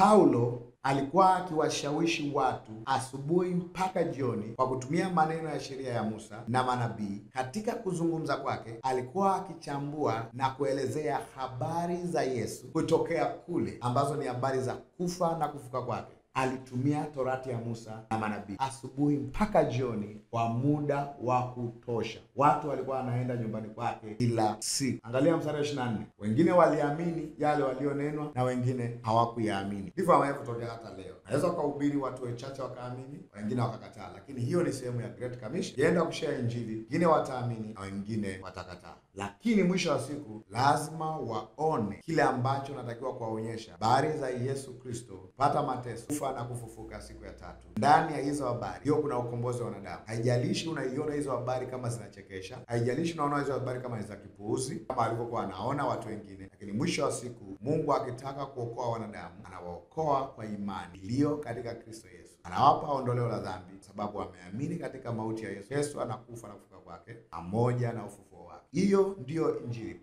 Paulo alikuwa akiwashawishi watu asubuhi mpaka jioni kwa kutumia maneno ya sheria ya Musa na manabii. Katika kuzungumza kwake alikuwa akichambua na kuelezea habari za Yesu kutokea kule, ambazo ni habari za kufa na kufuka kwake. Alitumia torati ya Musa na manabii asubuhi mpaka jioni kwa muda wa kutosha. Watu walikuwa wanaenda nyumbani kwake kila siku. Angalia mstari wa 24. Wengine waliamini yale walionenwa na wengine hawakuyaamini. Ndivyo wanavyotokea hata leo. Naweza kuhubiri watu wachache wakaamini, wengine wakakataa, lakini hiyo ni sehemu ya Great Commission. Yenda kushare Injili, wengine wataamini na wengine watakataa. Lakini mwisho wa siku lazima waone kile ambacho natakiwa kuwaonyesha, habari za Yesu Kristo, pata mateso, kufa na kufufuka siku ya tatu. Ndani ya hizo habari hiyo kuna ukombozi wa wanadamu. Haijalishi unaiona hizo habari kama zinachekesha, haijalishi unaona hizo habari kama ni za kipuuzi, kama alivyokuwa anaona watu wengine, lakini mwisho wa siku Mungu akitaka kuokoa wanadamu anawaokoa kwa imani iliyo katika Kristo Yesu. Anawapa ondoleo la dhambi sababu wameamini katika mauti ya Yesu. Yesu anakufa na kufufuka kwake pamoja na ufufuo wake. Hiyo ndiyo Injili.